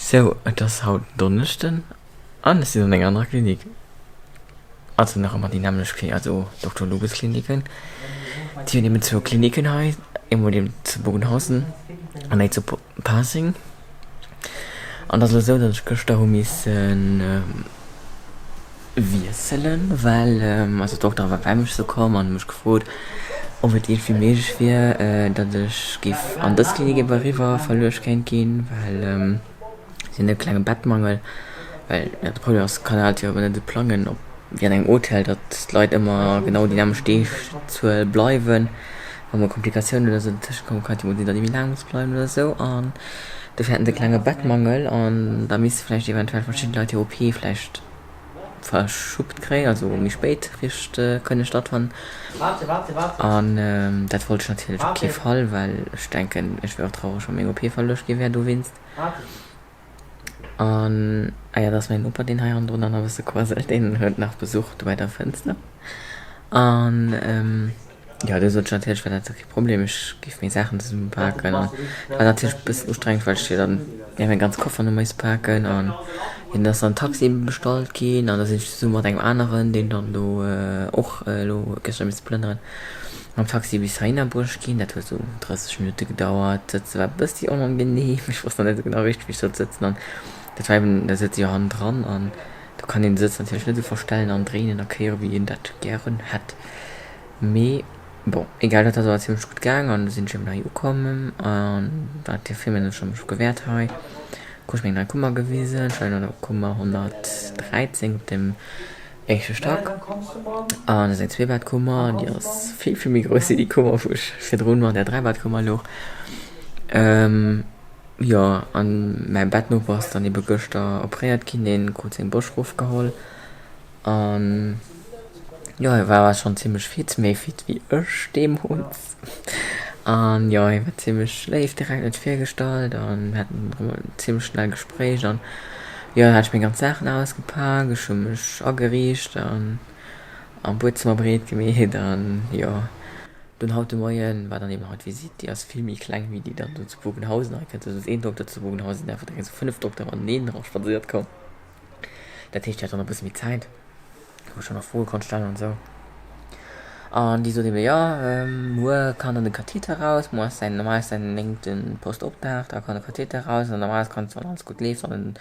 Sou, et ass haut Donneschden an ech sinn an enger anerer Klinik. Also nach ëmmer déi nämmlecht Klinik, also Dokter Lubes Kliniken. Déi hunn eben zwou Kliniken hei, eemol eben zu Bogenhausen an eng zu Pasing. An et ass elo esou, datt ech gëschter hu missen wiesselen, well also d'Doktere war bei mech sou komm an hu mech gefrot, ob et iergendwéi méiglech wier, datt ech géif an dës Klinik ebe eriwwer verluecht kéint ginn, well si hunn e klenge Bettmangel. Well jo de Problem ass, kann halt jo awer net esou plangen, ob wéi an engem Hotel, datt d'Leit ëmmer genau déi nämmlecht Deegzuel bleiwen. Wa mol Komplikatiounen oder sou dertëscht kommen, kann et jo mol sinn, datt ee méi laang muss bleiwen oder sou. An dofir hätten se e klenge Bettmangel an da misste vläicht eventuell verschidde Leit hir OP vläicht verschuppt kréien, also méi spéit richt kënne stattfannen. An dat wollt ech natierlech op kee Fall, well ech denken, ech wär och traureg, wa meng OP verluecht gi wär dowéinst. An, ah jo, dat ass mäin Noper, deen hei hannendrun nach e bësse quasselt, deen huet nach Besuch do bei der Fënster. An jo, do sot ech natierlech, war dat kee Problem, ech géif meng Saachen zesummepaken. An dat war natierlech e bëssen ustrengend, well ech jo dann jo mäi ganz Koffer no misst paken. An jo, dann ass dann en Taxi bestallt ginn an da sinn ech zesumme mat engem aneren, deen dann do och elo gëschter misste plënneren, Mam Taxi bis heihinner bruecht ginn. Dat huet sou 30 Minutte gedauert. D'Sëtze war e bëssi onangenehm. Ech wosst nach net esou genau richteg, wéi ech sollt sëtzen. An dat war eben, da sëtze jo hannendran an do kann een de Sëtz natierlech net esou verstellen an dréinen a kéieren, wéi een dat gären hätt. Mee bon, egal, dat ass awer zimmlech gutt gaang an du sinn ech eben hei ukomm an wat fir Filmen ech mech gewäert hei. Krut ech meng nei Kummer gewisen. Ech war jo an der Kummer 113 op dem Éischte Stack an ass eng Zweebettkummer, déi ass vill vill méi grouss wéi déi Kummer wou ech virdrun an der Dräibettkummer louch. Jo an mäi Bettnoper ass dann ebe gëschter opréiert ginn, deen krut seng Boscht rofgeholl an jo hie war awer schonn zimmlech fit, méi fit wéi ech deemools an jo hie war zimmlech léif, direkt huet virgestallt an mir haten en zimmlech schnell Gespréich an Jo, hat ech meng ganz Saachen ausgepak, ech hu mech ageriicht an am Buedzëmmer breet gemeet an jo. Dunn haut de Moien war dann eben hei d'Visite, déi ass vill méi kleng wéi déi dann do zu Bogenhausen. Hei kënnt soss een Dokter, zu Bogenhausen sinn einfach direkt esou 5 Doktere mateneen era spadséiert komm. Dat heescht, déi hat dann e bësse méi Zäit. wou ech dann och Froe konnt stellen an esou. An déi sot eben, jo, muer kann dann de Katheter raus, muer ass säin, normal ass säin néngte Post-op-Dag, da kann de Katheter raus an normal kanns du, wann alles gutt leeft, dann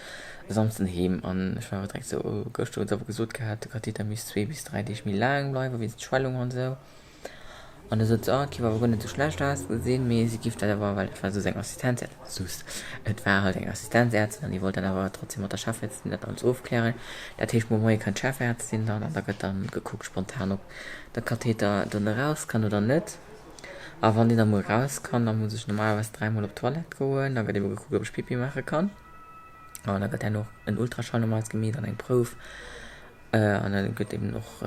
e Samsden heem. An ech war awer direkt esou, oh, gëschter huet se awer gesot gehat, de Katheter misst zwee bis dräi Deeg méi laang bleiwen, wéinst Schwellung an esou. An da sot se, oh, et géif awer guer net esou schlecht ausgesinn, mee si géif dat awer, well dat war esou seng Assistenzärztin, sus, et war halt eng Assistenzärztin an déi wollt dat awer trotzdem mat der Chefärztin dat alles ofklären. Dat heescht, muer Moie kënnt d'Chefärztin dann an da gëtt dann gekuckt spontan, ob de Katheter dann eraus kann oder net. A wann deen da muer eraus kann, da muss ech normalerweis dräimol op d'Toilette goen, da gëtt ebe gekuckt, ob ech Pipi maache kann. An da gëtt herno och en Ultraschall normalerweis gemeet an eng Prouf. An da gëtt eben och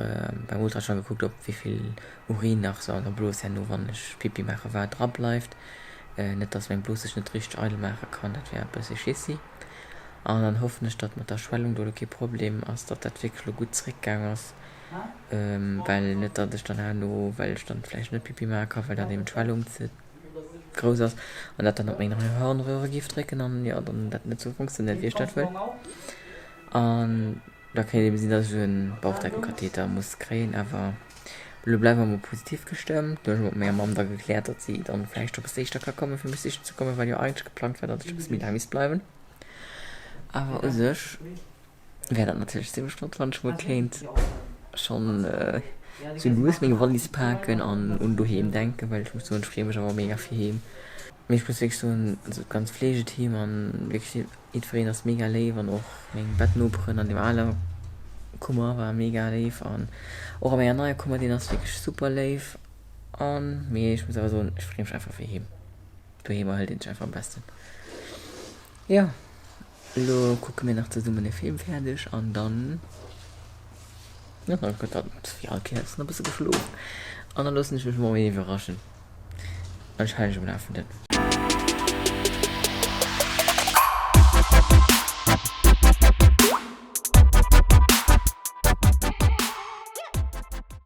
beim Ultraschall gekuckt, ob wéi vill Urin nach sou an der Blos herno, wann ech Pipi maache war, dra bleift. Net dass meng Blos sech net richteg eidel maache kann, dat wär e bëssi schissi. An dann hoffen ech, datt mat der Schwellung do elo kee Problem ass, datt dat wierklech elo gutt zréckgaang ass, well net datt ech dann herno, well ech dann vläicht net Pipi maache kann, well dann eben d'Schwellung ze grouss ass an dat dann op meng Harnröhre géif drécken an jo dann dat net sou funktionéiert wéi ech dat wëll. An da kéint eben sinn, datt ech e Bauchdeckenkatheter muss kréien, awer elo bleiwe mer mol positiv gestëmmt. Do hunn ech mat menger Mamm da gekläert, datt si dann vläicht e bëssen éischter ka kommen, fir mech sichen ze kommen, well jo eigentlech geplangt war, datt ech e bësse méi laang misst bleiwen. Awer u sech wär dat natierlech zimmlech flott, wann ech mol kéint schonn sou lues meng Wallis paken an un doheem denken, well ech muss soen, ech freeë mech awer mega fir heem. Mee ech muss wierklech soen, also d'ganz Fleegeteam an wierklech Jiddwereen ass mega léif an och meng Bettnoperen an deem ale Kummer war mega léif an och a menger neier Kummer, deen ass wierklech super léif an mee ech muss awer soen, ech freeë mech einfach fir heem. Doheem erhëlt een sech einfach am besten. Jo, elo kucke mir nach zesummen e Film fäerdeg an dann, jo, dann gëtt dat wéi all Kéiers nach e bësse geschlof an da loossen ech mech mol iwwerraschen. An ech halen dech um Lafenden.